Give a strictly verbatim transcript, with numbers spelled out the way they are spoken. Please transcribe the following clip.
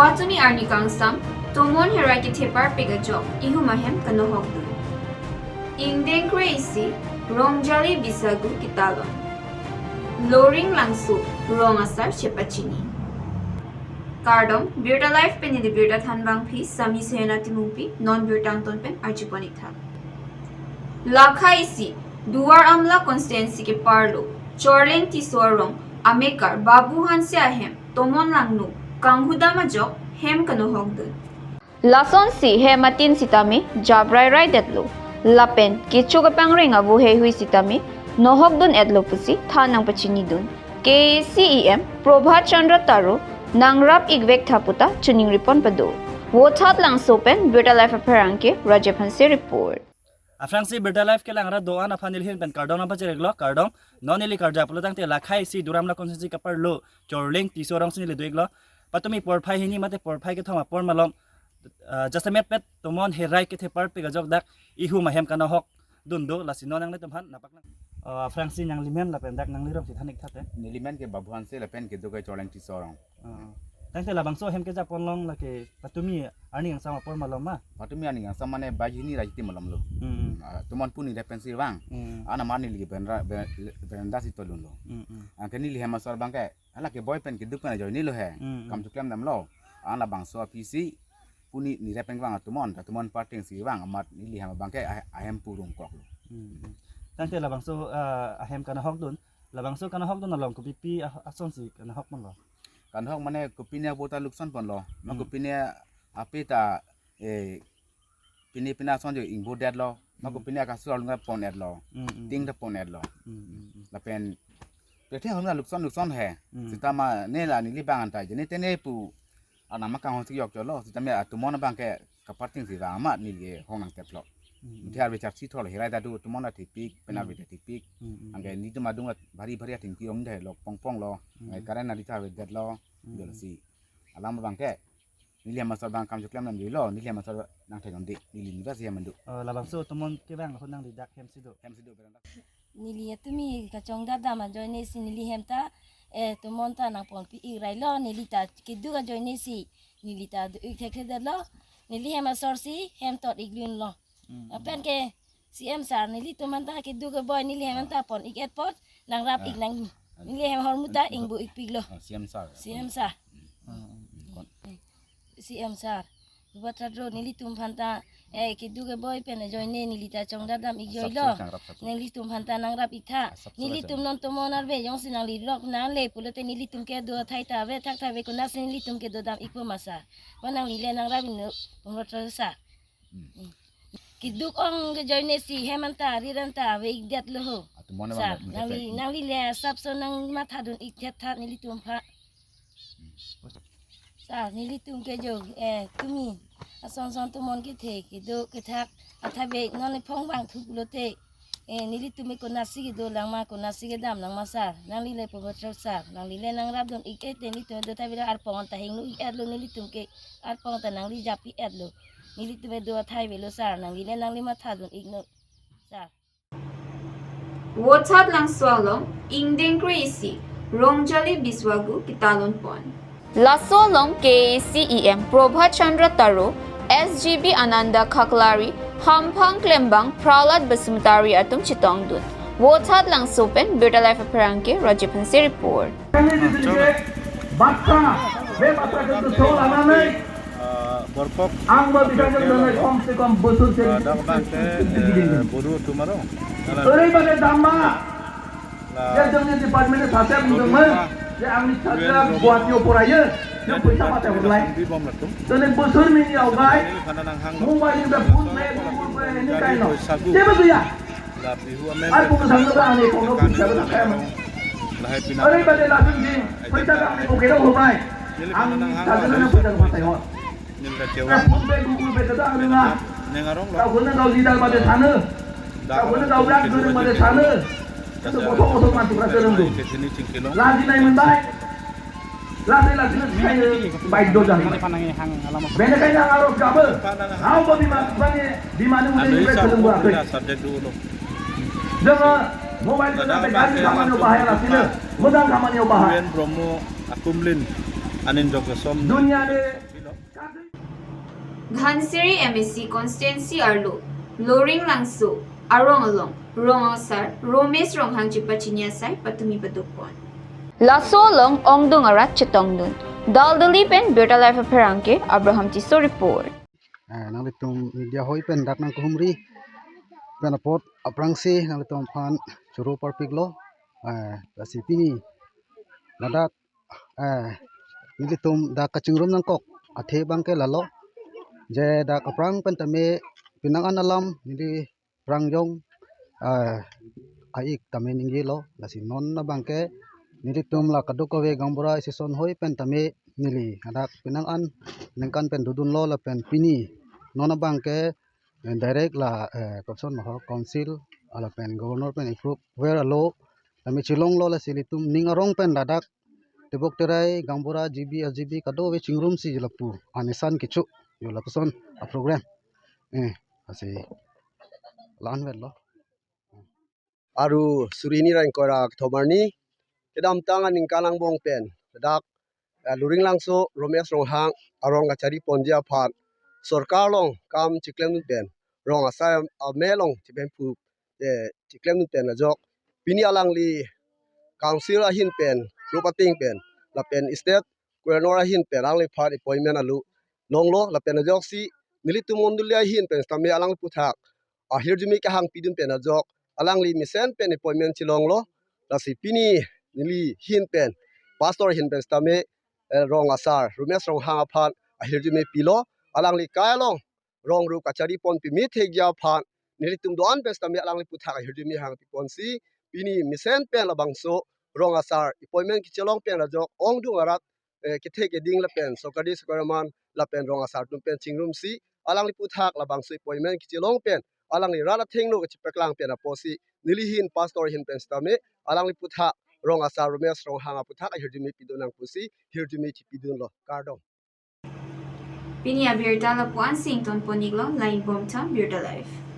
Patumi arni kangsam, tomon herai kethepar pik ajok, ihum ahem kanohok dun. Ingdeng kre-isi, Rongjali Biswagu ketalon. Loring Langso, rong asar chepachini. Kardom, Birta Live pen neli birta thanbangpi, Sami Sehena Timungpi, non birta angton pen arjupon ik tha. Lakha isi, Duar Amla constituency keparlo, Chorleng Tisso arong, amekar, Babu Hanse ahem, tomon langno, kanghudam ajok, hem kanohok dun. Lasonsi hem atin sitame, jabrai rai detlo. Lapen, kecho kepangreng avo heihui sitame, nohok dun etlo pusi, than nangpachini dun. K A A C E M, Prabhat Chandra Taro, nangrap ikvek tha puta, choningri pon pado. Vothatlangso pen, Birta Live apherangke, Rajiv Hanse report. Aphrangsi Birta Live kelang ra do-an aphan neli ahin pen kardom nangpachiriklo, kardom. Non neli karja pulo tangte lakha isi Duar Amla constituency keparlo, Chorleng Tisso arongsi neli do-iklo. Patumi porphai hini mate porphai kethom apor malom, ah, jasemet pet tomon herai kethepar pik ajok dak ihum ahem kanohok dun do, lasi non nanglitum aphan napak nang. Ah, aphrangsi nanglimen lapen dak nanglirongsi than ik tha te. Nelimen ke Babu Hanse lapen kedo ke Chorleng Tisso arong. Ah. Tangte labangso ahem kejapon along lake patumi arni kangsam apor malom ma? Patumi arni kangsam mane baji hini ra jiti malomlo. Hmm, hmm. Ah, tomon puni re pensi vang. Hmm. Ana mar neli ke berenda, ber-, berenda si tolunlo. Hmm, hmm. Anke neli hem asor abangke, ala ke boi pen keduk pen ajoinelo he. Hmm, hmm. Kam choklem damlo. Ana labangso aphi si puni ni re pen vang atomon, atomon parting si vang amat neli hem abangke ah-, ahem pu rungkoklo. Hmm, hmm. Tangte labangso, ah, ahem kanohok dun. Labangso kanohok dun along kopipi ah-, asonsi kanohok ponlo? Kanohok mane kopine avo ta luksan ponlo. Ma Hmm. kopine ape ta, eh, pine pine ason jo ingbo detlo. Ma Hmm. kopine akasu alunga pon etlo. Hmm, hmm, Ting hmm. ta pon etlo. Hmm, hmm, hmm. Lapen, pethe hom na luksan luksan he. Hmm. Sitama ne la neli bang anta je ne tene pu. Anama kanghon si yok cholo, sitame atomon abangke kaparting si ra amat neli ke hong nangteplo. Hmm. Muthe arve chak si thol herai ta do, tomon athipik, pen Hmm. arve ta thipik. Hmm, hmm. Anke netum adung at bhari bhari athengpi ong dai lo, pong pong lo. Hmm. Anke current nali ta ave detlo, Hmm. dolo si. Alam abangke, neli hem asor abang kam choklem nam juilo, neli hem asor nangthek ong di, neli nivas hem ando. Oh, labangso tomon kevang lahun nangli dak hem si do. Hem si do berang dak. Neli atumi kachongdat dam ajoine si neli hem ta, eh, tomon ta nangponpi ik railo, neli ta keduk ajoine si, neli ta do ik thekthe detlo, neli hem asor si, hem tot ik lunlo. Hmm. Lapen ke C M sir, nelitum aphan ta keduk keboi, neli hem Ah. ta pon ik et apot, nangrap Ah. ik nang, Ah. neli hem ahormu ta Ah, ingbu ikpiklo. Ah, C M sir. C M sir. Hmm. Hmm. C M sir, Bharat Road, nelitum aphan ta, eh, keduk keboi pen ajoine neli ta chongdat dam ik Asap joilo. Sir nangrap satu. Nelitum aphan ta nangrap ik tha. Asap sir Nelitum ajoine. Non tomon arve jongsi nangli rok nangle pulote nelitum kedo athai ta ave thakthak ave, konatsi nelitum kedo dam ikpo ma sir? Ko nanglile nangrap iknon, Bharat Road sir. Hmm. Hmm. Keduk ong ke ajoine si hem anta rir anta ave ik detlo ho. Atomon abang Sir, nangli, nangli le asapso nangmatha dun ik thetha nelitum aphan. Hmm. Sir, nelitum ke jo, eh, tumi ason son tomon kethe, kedo kethak, athabe non iphong vangthu pulote. Eh, nelitum ke konatsi kedo lang ma, konatsi kedam lang ma sir. Nanglile Bharat Road sir, nanglile nangrap dun ik et te nelitum do thabe arpong anta hingno ik etlo nelitum ke, arpong anta nangli japi etlo. Nelitum do athai avelo sir, nanglile nangli matha dun iknon sir. Vothatlangso along, ingdeng kre-isi, Rongjali Biswagu ketalon pon. Laso along K A A C E M Prabhat Chandra Taro, S G B Ananda Khaklari, hamphang klembang Prahlad Basumatary atum chetongdun. Vothatlangso pen Birta Live apherangke Rajiv Hanse report. Kami di sini ke, bangsa, be bangsa ke betul anak ni. Eh, borkok. Ang ba bisa ke betul, kong se kong betul se. Eh, dak bangke, eh, boru tumaro. Ore bade dam ma. La. Ya, jongni department ta sep dong ma. Ya, angni chatra buat yo poraye. Yo poisa mate horlai. Di bom latum. Tene bosor ni ya ugai. Ini kana nang hang. Mobile ni da phone pe, Google Pay ni kai lo. Sagu. Siapa tu ya? La Bihu amen. Aku kesana dah ni kono bisa berapa? Lahai pina. Are bade langsung di. Poisa kami oke dah, ugai. Ang chatra na poisa mate hor. Nil kachewang. Phone pe, Google Pay ta ada na. Nengarong lo. Kau guna kau leader bade sana. Kau guna kau black guna bade sana. Itu bodoh bodoh masuk rasa rendu. Ke sini cingkilong. Lagi naik mentai. Lagi lagi naik baik do jang. Bene kai na arok kabe. Kau ko bima bani bima ni anu udah ini belum buat. Subject dulu. Dengan mobile kita pegang kaman yo bahaya lah sini. Modal kaman yo bahaya. Bromo akumlin anin jok som. Dunia ni Dhansiri M A C constituency arlo Loringlangso arong along rong asar Romesh Ronghang chepachini asai patumi padopon. Laso along ongdung arat chetongdun. Daldali pen Birta Live apherangke Abraham Tisso report. Eh, nanglitum media hoi pen dak nangkehumri pen apot aphrangsi nanglitum aphan choro parpiklo. Eh, lasi pini ladak, eh, nelitum dak kachingrum nangkok athe abangke lalo, je dak aphrang pen tame penang an alam neli phrang jong, eh, a-ik tame ningjelo, lasi non abangke nelitum la kadokave gaonbura association hoi pen tame neli hadak penang an ningkan pen dodunlo lapen pini non abangke, eh, direct la, eh, koson ho council lapen governor pen approve ver alo tame chelonglo, lasi nelitum ning arong pen ladak tebok terai gaonbura G B, S G B kadokave chingrumsi lapu anesan kecho yo lapuson a-program. Eh, lasi la-an verlo. Aru suri hini ra ingkoi ra kethom arni, kedamtang aningkan angbong pen dak, eh, Loringlangso Romesh Ronghang arong kachari ponji aphan sorkar along kam chiklemdun pen rong asar amei along chepemphu, eh, chiklemdun pen ajok pini alangli council ahin pen, rup ating pen lapen state governor ahin pen alangliphan appointment alo longlo lapen ajoksi nelitum mondoli ahin pen sitame alangli aphuthak ahirjume kehang pidun pen ajok alangli mesen pen appointment chelonglo, lasi pini neli ahin pen pastor ahin pen sitame, eh, rong asar Romesh Ronghang aphan ahirjume pilo, alangli akai along rong ru kachari pon peme thekji aphan nelitum do-an pen sitame alangli aphuthak ahirjume hangpiponsi pini mesen pen labangso rong asar appointment kechelong pen ajok ongdung arat, eh, kethe keding lapen sorkari sorkari man lapen rong asar atum pen chingrumsi alangli aphuthak labangso appointment kechelong pen alangli rat athengno kachepaklang pen apotsi neli ahin pastor ahin pen sitame alangli aphuthak rong asar Romesh Ronghang aphuthak ahirjume pidun nang pusi hirjume chepidunlo, kardom. Pini abirta lapu-an si ingtonpon-iklo, lain bomtham Birta Live.